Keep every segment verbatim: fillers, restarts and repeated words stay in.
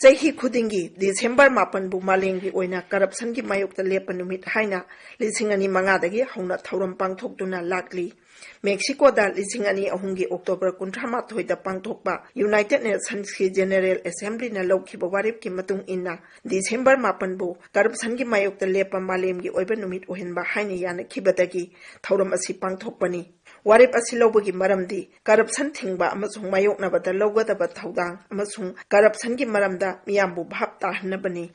ꯆꯍꯤ ꯈꯨꯗꯤꯡꯒꯤ ꯗꯤꯁꯦꯝꯕꯔ ꯃꯥꯄꯟꯕꯨ ꯃꯥꯂꯦꯝꯒꯤ ꯑꯣꯏꯅ ꯀꯔꯞꯁꯟꯒꯤ ꯃꯥꯌꯣꯛꯇ ꯂꯦꯞꯄ ꯅꯨꯃꯤꯠ ꯍꯥꯏꯅ ꯂꯤꯁꯤꯡ ꯑꯅꯤ ꯃꯉꯥꯗꯒꯤ ꯍꯧꯅ ꯊꯧꯔꯝ ꯄꯥꯡꯊꯣꯛꯇꯨꯅ ꯂꯥꯛꯂꯤ꯫ ꯃꯦꯛꯁꯤꯀꯣꯗ ꯂꯤꯁꯤꯡ ꯑꯅꯤ ꯑꯍꯨꯝꯒꯤ ꯑꯣꯛꯇꯣꯕꯔ ꯀꯨꯟꯊ꯭ꯔꯥ ꯃꯥꯊꯣꯏꯗ ꯄꯥꯡꯊꯣꯛꯄ ꯌꯨꯅꯥꯏꯇꯦꯗ ꯅꯦꯁꯟꯁꯀꯤ ꯖꯦꯅꯦꯔꯦꯜ ꯑꯦꯁꯦꯝꯕ꯭ꯂꯤꯅ ꯂꯧꯈꯤꯕ ꯋꯥꯔꯦꯞꯀꯤ ꯃꯇꯨꯡ ꯏꯟꯅ, ꯗꯤꯁꯦꯝꯕꯔ ꯃꯥꯄꯟꯕꯨ ꯀꯔꯞꯁꯟꯒꯤ ꯃꯥꯌꯣꯛꯇ ꯂꯦꯞꯄ ꯃꯥꯂꯦꯝꯒꯤ ꯑꯣꯏꯕ ꯅꯨꯃꯤꯠ ꯑꯣꯏꯍꯟꯕ ꯍꯥꯏꯅ ꯌꯥꯅꯈꯤꯕꯗꯒꯤ ꯊꯧꯔꯝ ꯑꯁꯤ ꯄꯥꯡꯊꯣꯛꯄꯅꯤ꯫ ꯋꯥꯔꯦꯞ ꯑꯁꯤ ꯂꯧꯕꯒꯤ ꯃꯔꯝꯗꯤ ꯀꯔꯞꯁꯟ ꯊꯤꯡꯕ ꯑꯃꯁꯨꯡ ꯃꯥꯌꯣꯛꯅꯕꯗ ꯂꯧꯒꯗꯕ ꯊꯧꯗꯥꯡ ꯑꯃꯁꯨꯡ ꯀꯔꯞꯁꯟꯒꯤ ꯃꯔꯝꯗ ꯃꯤꯌꯥꯝꯕꯨ ꯚꯥꯞ ꯇꯥꯍꯟꯅꯕꯅꯤ꯫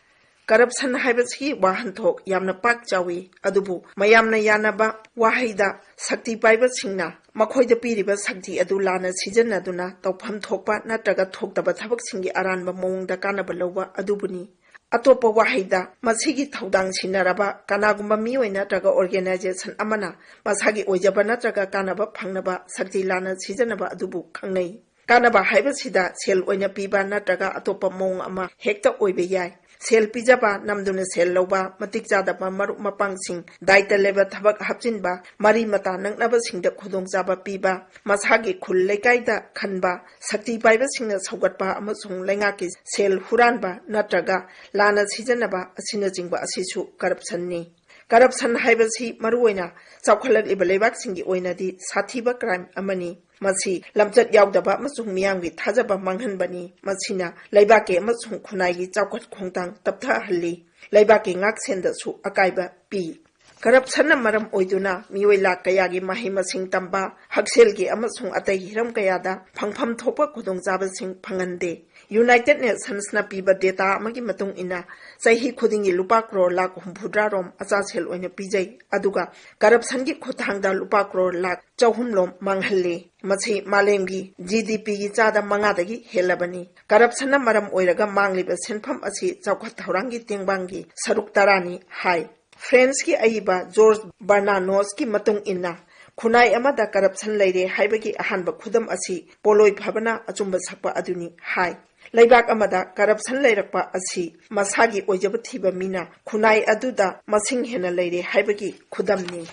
ꯀꯔꯞꯁꯟ ꯍꯥꯏꯕꯁꯤꯒꯤ ꯋꯥꯍꯟꯊꯣꯛ ꯌꯥꯝꯅ ꯄꯥꯛ ꯆꯥꯎꯏ, ꯑꯗꯨꯕꯨ ꯃꯌꯥꯝꯅ ꯌꯥꯅꯕ ꯋꯥꯍꯩꯗ ꯁꯛꯇꯤ ꯄꯥꯏꯕꯁꯤꯡꯅ ꯃꯈꯣꯏꯗ ꯄꯤꯔꯤꯕ ꯁꯛꯇꯤ ꯑꯗꯨ ꯂꯥꯟꯅ ꯁꯤꯖꯤꯟꯅꯗꯨꯅ ꯇꯧꯐꯝ ꯊꯣꯛꯄ ꯅꯠꯇ꯭ꯔꯒ ꯊꯣꯛꯇꯕ ꯊꯕꯛꯁꯤꯡꯒꯤ ꯑꯔꯥꯟꯕ ꯃꯑꯣꯡꯗ ꯀꯥꯟꯅꯕ ꯂꯧꯕ ꯑꯗꯨꯕꯨꯅꯤ꯫ ꯑꯇꯣꯞꯄ ꯋꯥꯍꯩꯗ, ꯃꯁꯤꯒꯤ ꯊꯧꯗꯥꯡ ꯁꯤꯟꯅꯔꯕ ꯀꯅꯥꯒꯨꯝꯕ ꯃꯤꯑꯣꯏ ꯅꯠꯇ꯭ꯔꯒ ꯑꯣꯔꯒꯦꯅꯥꯏꯖꯦꯁꯟ ꯑꯃꯅ ꯃꯁꯥꯒꯤ ꯑꯣꯏꯖꯕ ꯅꯠꯇ꯭ꯔꯒ ꯀꯥꯟꯅꯕ ꯐꯪꯅꯕ ꯁꯛꯇꯤ ꯂꯥꯟꯅ ꯁꯤꯖꯤꯟꯅꯕ ꯑꯗꯨꯕꯨ ꯈꯪꯅꯩ꯫ ꯀꯥꯟꯅꯕ ꯍꯥꯏꯕꯁꯤꯗ ꯁꯦꯜ ꯑꯣꯏꯅ ꯄꯤꯕ ꯅꯠꯇ꯭ꯔꯒ ꯑꯇꯣꯞꯄ ꯃꯑꯣꯡ ꯑꯃ ꯍꯦꯛꯇ ꯑꯣꯏꯕ ꯌꯥꯏ꯫ ꯁꯦꯜ ꯄꯤꯖꯕ, ꯅꯝꯗꯨꯅ ꯁꯦꯜ ꯂꯧꯕ, ꯃꯇꯤꯛ ꯆꯥꯗꯕ ꯃꯔꯨꯞ ꯃꯄꯥꯡꯁꯤꯡ, ꯗꯥꯏꯇ ꯂꯩꯕ ꯊꯕꯛ ꯍꯥꯞꯆꯤꯟꯕ, ꯃꯔꯤ ꯃꯇꯥ ꯅꯛꯅꯕꯁꯤꯡꯗ ꯈꯨꯗꯣꯡꯆꯥꯕ ꯄꯤꯕ, ꯃꯁꯥꯒꯤ ꯈꯨꯜ ꯂꯩꯀꯥꯏꯗ ꯈꯟꯕ, ꯁꯛꯇꯤ ꯄꯥꯏꯕꯁꯤꯡꯅ ꯁꯧꯒꯠꯄ ꯑꯃꯁꯨꯡ ꯂꯩꯉꯥꯛꯀꯤ ꯁꯦꯜ ꯍꯨꯔꯥꯟꯕ ꯅꯠꯇ꯭ꯔꯒ ꯂꯥꯟꯅ ꯁꯤꯖꯤꯟꯅꯕ ꯑꯁꯤꯅꯆꯤꯡꯕ ꯑꯁꯤꯁꯨ ꯀꯔꯞꯁꯟꯅꯤ꯫ ꯀꯔꯞꯁꯟ ꯍꯥꯏꯕꯁꯤ ꯃꯔꯨꯑꯣꯏꯅ ꯆꯥꯎꯈꯠꯂꯛꯂꯤꯕ ꯂꯩꯕꯥꯛꯁꯤꯡꯒꯤ ꯑꯣꯏꯅꯗꯤ ꯁꯥꯊꯤꯕ ꯀ꯭ꯔꯥꯏꯝ ꯑꯃꯅꯤ꯫ ꯃꯁꯤ ꯂꯝꯆꯠ ꯌꯥꯎꯗꯕ ꯑꯃꯁꯨꯡ ꯃꯤꯌꯥꯝꯒꯤ ꯊꯥꯖꯕ ꯃꯥꯡꯍꯟꯕꯅꯤ꯫ ꯃꯁꯤꯅ ꯂꯩꯕꯥꯛꯀꯤ ꯑꯃꯁꯨꯡ ꯈꯨꯟꯅꯥꯏꯒꯤ ꯆꯥꯎꯈꯠ ꯈꯣꯡꯊꯥꯡ ꯇꯞꯊꯍꯜꯂꯤ, ꯂꯩꯕꯥꯛꯀꯤ ꯉꯥꯛꯁꯦꯟꯗꯁꯨ ꯑꯀꯥꯏꯕ ꯄꯤ꯫ ꯀꯔꯞꯁꯟꯅ ꯃꯔꯝ ꯑꯣꯏꯗꯨꯅ ꯃꯤꯑꯣꯏ ꯂꯥꯈ ꯀꯌꯥꯒꯤ ꯃꯍꯩ ꯃꯁꯤꯡ ꯇꯝꯕ, ꯍꯛꯁꯦꯜꯒꯤ ꯑꯃꯁꯨꯡ ꯑꯇꯩ ꯍꯤꯔꯝ ꯀꯌꯥꯗ ꯐꯪꯐꯝ ꯊꯣꯛꯄ ꯈꯨꯗꯣꯡꯆꯥꯕꯁꯤꯡ ꯐꯪꯍꯟꯗꯦ꯫ ꯌꯨꯅꯥꯏꯇꯦꯗ ꯅꯦꯁꯟꯁꯅ ꯄꯤꯕ ꯗꯦꯇꯥ ꯑꯃꯒꯤ ꯃꯇꯨꯡ ꯏꯟꯅ, ꯆꯍꯤ ꯈꯨꯗꯤꯡꯒꯤ ꯂꯨꯄꯥ ꯀ꯭ꯔꯣꯔ ꯂꯥꯈ ꯍꯨꯝꯐꯨꯇꯔꯥ ꯔꯣꯝ ꯑꯆꯥꯁꯦꯜ ꯑꯣꯏꯅ ꯄꯤꯖꯩ, ꯑꯗꯨꯒ ꯀꯔꯞꯁꯟꯒꯤ ꯈꯨꯠꯊꯥꯡꯗ ꯂꯨꯄꯥ ꯀ꯭ꯔꯣꯔ ꯂꯥꯈ ꯆꯍꯨꯝ ꯔꯣꯝ ꯃꯥꯡꯍꯜꯂꯤ꯫ ꯃꯁꯤ ꯃꯥꯂꯦꯝꯒꯤ ꯖꯤ ꯗꯤ ꯄꯤꯒꯤ ꯆꯥꯗ ꯃꯉꯥꯗꯒꯤ ꯍꯦꯜꯂꯕꯅꯤ꯫ ꯀꯔꯞꯁꯟꯅ ꯃꯔꯝ ꯑꯣꯏꯔꯒ ꯃꯥꯡꯂꯤꯕ ꯁꯦꯟꯐꯝ ꯑꯁꯤ ꯆꯥꯎꯈꯠ ꯊꯧꯔꯥꯡꯒꯤ ꯇꯦꯡꯕꯥꯡꯒꯤ ꯁꯔꯨꯛ ꯇꯔꯥꯅꯤ ꯍꯥꯏ꯫ ꯐ꯭ꯔꯦꯟꯁꯀꯤ ꯑꯏꯕ ꯖꯣꯔꯖ ꯕꯔꯅꯥꯅꯣꯁꯀꯤ ꯃꯇꯨꯡ ꯏꯟꯅ, ꯈꯨꯟꯅꯥꯏ ꯑꯃꯗ ꯀꯔꯞꯁꯟ ꯂꯩꯔꯦ ꯍꯥꯏꯕꯒꯤ ꯑꯍꯥꯟꯕ ꯈꯨꯗꯝ ꯑꯁꯤ ꯄꯣꯠꯂꯣꯏ ꯐꯕꯅ ꯑꯆꯨꯝꯕ ꯁꯛꯄ ꯑꯗꯨꯅꯤ ꯍꯥꯏ꯫ ꯂꯩꯕꯥꯛ ꯑꯃꯗ ꯀꯔꯞꯁꯟ ꯂꯩꯔꯛꯄ ꯑꯁꯤ ꯃꯁꯥꯒꯤ ꯑꯣꯏꯖꯕ ꯊꯤꯕ ꯃꯤꯅ ꯈꯨꯟꯅꯥꯏ ꯑꯗꯨꯗ ꯃꯁꯤꯡ ꯍꯦꯟꯅ ꯂꯩꯔꯦ ꯍꯥꯏꯕꯒꯤ ꯈꯨꯗꯝꯅꯤ꯫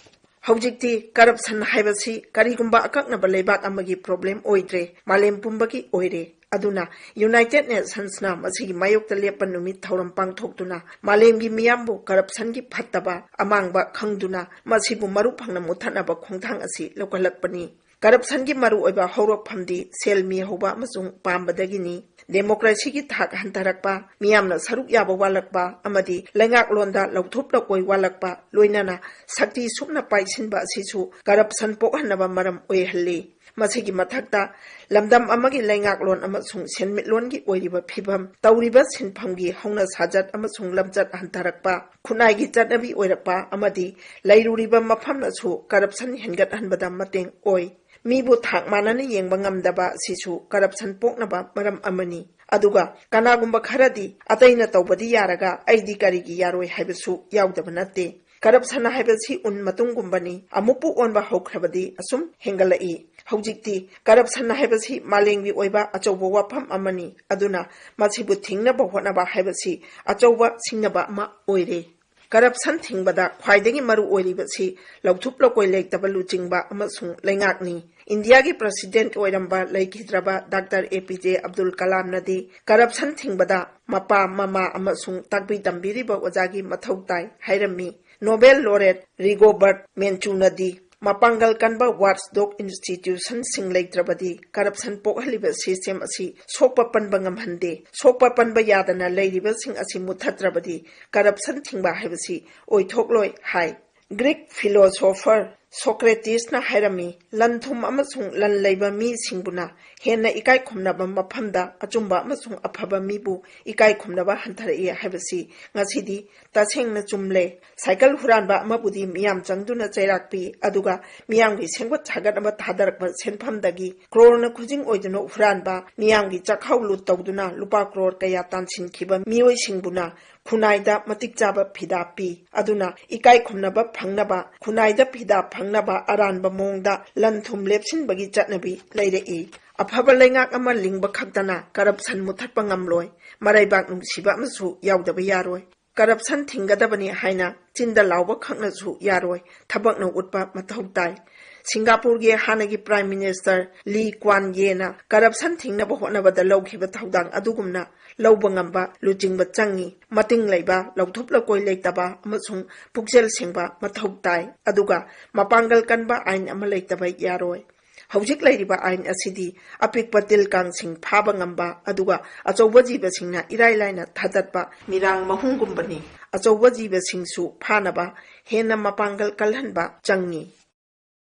ꯍꯧꯖꯤꯛꯇꯤ ꯀꯔꯞꯁꯟ ꯍꯥꯏꯕꯁꯤ ꯀꯔꯤꯒꯨꯝꯕ ꯑꯀꯛꯅꯕ ꯂꯩꯕꯥꯛ ꯑꯃꯒꯤ ꯄ꯭ꯔꯣꯕ꯭ꯂꯦꯝ ꯑꯣꯏꯗ꯭ꯔꯦ, ꯃꯥꯂꯦꯝ ꯄꯨꯝꯕꯒꯤ ꯑꯣꯏꯔꯦ꯫ ꯑꯗꯨꯅ United Nationsꯅ ꯃꯁꯤꯒꯤ ꯃꯥꯌꯣꯛꯇ ꯂꯦꯞꯄ ꯅꯨꯃꯤꯠ ꯊꯧꯔꯝ ꯄꯥꯡꯊꯣꯛꯇꯨꯅ ꯃꯥꯂꯦꯝꯒꯤ ꯃꯤꯌꯥꯝꯕꯨ corruptionꯒꯤ ꯐꯠꯇꯕ ꯑꯃꯥꯡꯕ ꯈꯪꯗꯨꯅ ꯃꯁꯤꯕꯨ ꯃꯔꯨ ꯐꯪꯅ ꯃꯨꯠꯊꯠꯅꯕ ꯈꯣꯡꯊꯥꯡ ꯑꯁꯤ ꯂꯧꯈꯠꯂꯛꯄꯅꯤ꯫ Corruptionꯒꯤ ꯃꯔꯨꯑꯣꯏꯕ ꯍꯧꯔꯛꯐꯝꯗꯤ ꯁꯦꯜ ꯃꯤ ꯍꯧꯕ ꯑꯃꯁꯨꯡ ꯄꯥꯝꯕꯗꯒꯤꯅꯤ꯫ Democracyꯒꯤ ꯊꯥꯛ ꯍꯟꯊꯔꯛꯄ, ꯃꯤꯌꯥꯝꯅ ꯁꯔꯨꯛ ꯌꯥꯕ ꯋꯥꯠꯂꯛꯄ ꯑꯃꯗꯤ ꯂꯩꯉꯥꯛꯂꯣꯟꯗ ꯂꯧꯊꯣꯛ ꯂꯧꯀꯣꯏ ꯋꯥꯠꯂꯛꯄ, ꯂꯣꯏꯅꯅ ꯁꯛꯇꯤ ꯁꯨꯞꯅ ꯄꯥꯏꯁꯤꯟꯕ ꯑꯁꯤꯁꯨ corruption ꯄꯣꯛꯍꯟꯅꯕ ꯃꯔꯝ ꯑꯣꯏꯍꯜꯂꯤ꯫ ꯃꯁꯤꯒꯤ ꯃꯊꯛꯇ, ꯂꯝꯗꯝ ꯑꯃꯒꯤ ꯂꯩꯉꯥꯛꯂꯣꯟ ꯑꯃꯁꯨꯡ ꯁꯦꯟꯃꯤꯠꯂꯣꯟꯒꯤ ꯑꯣꯏꯔꯤꯕ ꯐꯤꯕꯝ, ꯇꯧꯔꯤꯕ ꯁꯤꯟꯐꯝꯒꯤ ꯍꯧꯅ ꯁꯥꯖꯠ ꯑꯃꯁꯨꯡ ꯂꯝꯆꯠ ꯍꯟꯊꯔꯛꯄ, ꯈꯨꯟꯅꯥꯏꯒꯤ ꯆꯠꯅꯕꯤ ꯑꯣꯏꯔꯛꯄ ꯑꯃꯗꯤ ꯂꯩꯔꯨꯔꯤꯕ ꯃꯐꯝꯅꯁꯨ corruption ꯍꯦꯟꯒꯠꯍꯟꯕꯗ ꯃꯇꯦꯡ ꯑꯣꯏ꯫ ꯃꯤꯕꯨ ꯊꯥꯛ ꯃꯥꯟꯅꯅ ꯌꯦꯡꯕ ꯉꯝꯗꯕ ꯑꯁꯤꯁꯨ corruption ꯄꯣꯛꯅꯕ ꯃꯔꯝ ꯑꯃꯅꯤ꯫ ꯑꯗꯨꯒ ꯀꯅꯥꯒꯨꯝꯕ ꯈꯔꯗꯤ "ꯑꯇꯩꯅ ꯇꯧꯕꯗꯤ ꯌꯥꯔꯒ ꯑꯩꯗꯤ ꯀꯔꯤꯒꯤ ꯌꯥꯔꯣꯏ?" ꯍꯥꯏꯕꯁꯨ ꯌꯥꯎꯗꯕ ꯅꯠꯇꯦ꯫ Corruption ꯍꯥꯏꯕꯁꯤ ꯎꯟ ꯃꯇꯨꯡꯒꯨꯝꯕꯅꯤ, ꯑꯃꯨꯛꯄꯨ ꯑꯣꯟꯕ ꯍꯧꯈ꯭ꯔꯕꯗꯤ ꯑꯁꯨꯝ ꯍꯦꯟꯒꯠꯂꯛꯏ꯫ ꯍꯧꯖꯤꯛꯇꯤ corruption ꯍꯥꯏꯕꯁꯤ ꯃꯥꯂꯦꯝꯒꯤ ꯑꯣꯏꯕ ꯑꯆꯧꯕ ꯋꯥꯐꯝ ꯑꯃꯅꯤ, ꯑꯗꯨꯅ ꯃꯁꯤꯕꯨ ꯊꯤꯡꯅꯕ ꯍꯣꯠꯅꯕ ꯍꯥꯏꯕꯁꯤ ꯑꯆꯧꯕ ꯁꯤꯡꯅꯕ ꯑꯃ ꯑꯣꯏꯔꯦ꯫ Corruption ꯊꯤꯡꯕꯗ ꯈ꯭ꯋꯥꯏꯗꯒꯤ ꯃꯔꯨ ꯑꯣꯏꯔꯤꯕꯁꯤ ꯂꯧꯊꯨꯞ ꯂꯧꯀꯣꯏ ꯂꯩꯇꯕ ꯂꯨꯆꯤꯡꯕ ꯑꯃꯁꯨꯡ ꯂꯩꯉꯥꯛꯅꯤ꯫ ꯏꯟꯗꯤꯌꯥꯒꯤ President ꯑꯣꯏꯔꯝꯕ ꯂꯩꯈꯤꯗ꯭ꯔꯕ Doctor A P J Abdul Kalamꯅꯗꯤ corruption ꯊꯤꯡꯕꯗ ꯃꯄꯥ, ꯃꯃꯥ ꯑꯃꯁꯨꯡ ꯇꯥꯛꯄꯤ ꯇꯝꯕꯤꯔꯤꯕ ꯑꯣꯖꯥꯒꯤ ꯃꯊꯧ ꯇꯥꯏ ꯍꯥꯏꯔꯝꯃꯤ꯫ Nobel Laureate Rigobert Menchuꯅꯗꯤ ꯃꯄꯥꯡꯒꯜ ꯀꯟꯕ watchdog institutionꯁꯤꯡ ꯂꯩꯇ꯭ꯔꯕꯗꯤ corruption ꯄꯣꯛꯍꯜꯂꯤꯕ system ꯑꯁꯤ ꯁꯣꯛꯄ ꯄꯟꯕ ꯉꯝꯍꯟꯗꯦ꯫ ꯁꯣꯛꯄ ꯄꯟꯕ ꯌꯥꯗꯅ ꯂꯩꯔꯤꯕꯁꯤꯡ ꯑꯁꯤ ꯃꯨꯠꯊꯠꯇ꯭ꯔꯕꯗꯤ corruption ꯊꯤꯡꯕ ꯍꯥꯏꯕꯁꯤ ꯑꯣꯏꯊꯣꯛꯂꯣꯏ ꯍꯥꯏ꯫ Greek philosopher Socratesꯅ ꯍꯥꯏꯔꯝꯃꯤ, "ꯂꯟ ꯊꯨꯝ ꯑꯃꯁꯨꯡ ꯂꯟ ꯂꯩꯕ ꯃꯤꯁꯤꯡꯕꯨꯅ ꯍꯦꯟꯅ ꯏꯀꯥꯏ ꯈꯨꯝꯅꯕ ꯃꯐꯝꯗ ꯑꯆꯨꯝꯕ ꯑꯃꯁꯨꯡ ꯑꯐꯕ ꯃꯤꯕꯨ ꯏꯀꯥꯏ ꯈꯨꯝꯅꯕ ꯍꯟꯊꯔꯛꯏ ꯍꯥꯏꯕꯁꯤ ꯉꯁꯤꯗꯤ ꯇꯁꯦꯡꯅ ꯆꯨꯝꯂꯦ꯫ ꯁꯥꯏꯀꯜ ꯍꯨꯔꯥꯟꯕ ꯑꯃꯕꯨꯗꯤ ꯃꯤꯌꯥꯝ ꯆꯪꯗꯨꯅ ꯆꯩꯔꯥꯛ ꯄꯤ, ꯑꯗꯨꯒ ꯃꯤꯌꯥꯝꯒꯤ ꯁꯦꯝꯒꯠ ꯁꯥꯒꯠꯅꯕ ꯊꯥꯗꯔꯛꯄ ꯁꯦꯟꯐꯝꯗꯒꯤ ꯀ꯭ꯔꯣꯔꯅ ꯈꯨꯖꯤꯡ ꯑꯣꯏꯗꯨꯅ ꯍꯨꯔꯥꯟꯕ, ꯃꯤꯌꯥꯝꯒꯤ ꯆꯥꯛꯈꯥꯎ ꯂꯨꯠ ꯇꯧꯗꯨꯅ ꯂꯨꯄꯥ ꯀ꯭ꯔꯣꯔ ꯀꯌꯥ ꯇꯥꯟꯁꯤꯟꯈꯤꯕ ꯃꯤꯑꯣꯏꯁꯤꯡꯕꯨꯅ ꯈꯨꯟꯅꯥꯏꯗ ꯃꯇꯤꯛ ꯆꯥꯕ ꯐꯤꯗꯥ ꯄꯤ꯫ ꯑꯗꯨꯅ ꯏꯀꯥꯏ ꯈꯨꯝꯅꯕ ꯐꯪꯅꯕ, ꯈꯨꯟꯅꯥꯏꯗ ꯐꯤꯗꯥ ꯐꯪꯅꯕ ꯑꯔꯥꯟꯕ ꯃꯑꯣꯡꯗ ꯂꯟ ꯊꯨꯝ ꯂꯦꯞꯁꯤꯟꯕꯒꯤ ꯆꯠꯅꯕꯤ ꯂꯩꯔꯛꯏ꯫ ꯑꯐꯕ ꯂꯩꯉꯥꯛ ꯑꯃ ꯂꯤꯡꯕ ꯈꯛꯇꯅ corruption ꯃꯨꯠꯊꯠꯄ ꯉꯝꯂꯣꯏ꯫ ꯃꯔꯩꯕꯥꯛ ꯅꯨꯡꯁꯤꯕ ꯑꯃꯁꯨ ꯌꯥꯎꯗꯕ ꯌꯥꯔꯣꯏ꯫ Corruption ꯊꯤꯡꯒꯗꯕꯅꯤ ꯍꯥꯏꯅ ꯆꯤꯟꯗ ꯂꯥꯎꯕ ꯈꯛꯅꯁꯨ ꯌꯥꯔꯣꯏ, ꯊꯕꯛꯅ ꯎꯠꯄ ꯃꯊꯧ ꯇꯥꯏ꯫ ꯁꯤꯡꯒꯥꯄꯨꯔꯒꯤ ꯍꯥꯟꯅꯒꯤ Prime Minister Lee Kuan Yew ꯅ corruption ꯊꯤꯡꯅꯕ ꯍꯣꯠꯅꯕꯗ ꯂꯧꯈꯤꯕ ꯊꯧꯗꯥꯡ ꯑꯗꯨꯒꯨꯝꯅ ꯂꯧꯕ ꯉꯝꯕ ꯂꯨꯆꯤꯡꯕ ꯆꯪꯉꯤ꯫ ꯃꯇꯤꯡ ꯂꯩꯕ, ꯂꯧꯊꯨꯞ ꯂꯧꯀꯣꯏ ꯂꯩꯇꯕ ꯑꯃꯁꯨꯡ ꯄꯨꯛꯆꯦꯜ ꯁꯦꯡꯕ ꯃꯊꯧ ꯇꯥꯏ, ꯑꯗꯨꯒ ꯃꯄꯥꯡꯒꯜ ꯀꯟꯕ ꯑꯥꯏꯟ ꯑꯃ ꯂꯩꯇꯕ ꯌꯥꯔꯣꯏ꯫ ꯍꯧꯖꯤꯛ ꯂꯩꯔꯤꯕ ꯑꯥꯏꯟ ꯑꯁꯤꯗꯤ ꯑꯄꯤꯛꯄ ꯇꯤꯜ ꯀꯥꯡꯁꯤꯡ ꯐꯥꯕ ꯉꯝꯕ, ꯑꯗꯨꯒ ꯑꯆꯧꯕ ꯖꯤꯕꯁꯤꯡꯅ ꯏꯔꯥꯏ ꯂꯥꯏꯅ ꯊꯥꯗꯠꯄ ꯃꯤꯔꯥꯡ ꯃꯍꯨꯝꯒꯨꯝꯕꯅꯤ꯫ ꯑꯆꯧꯕ ꯖꯤꯕꯁꯤꯡꯁꯨ ꯐꯥꯅꯕ ꯍꯦꯟꯅ ꯃꯄꯥꯡꯒꯜ ꯀꯜꯍꯟꯕ ꯆꯪꯉꯤ꯫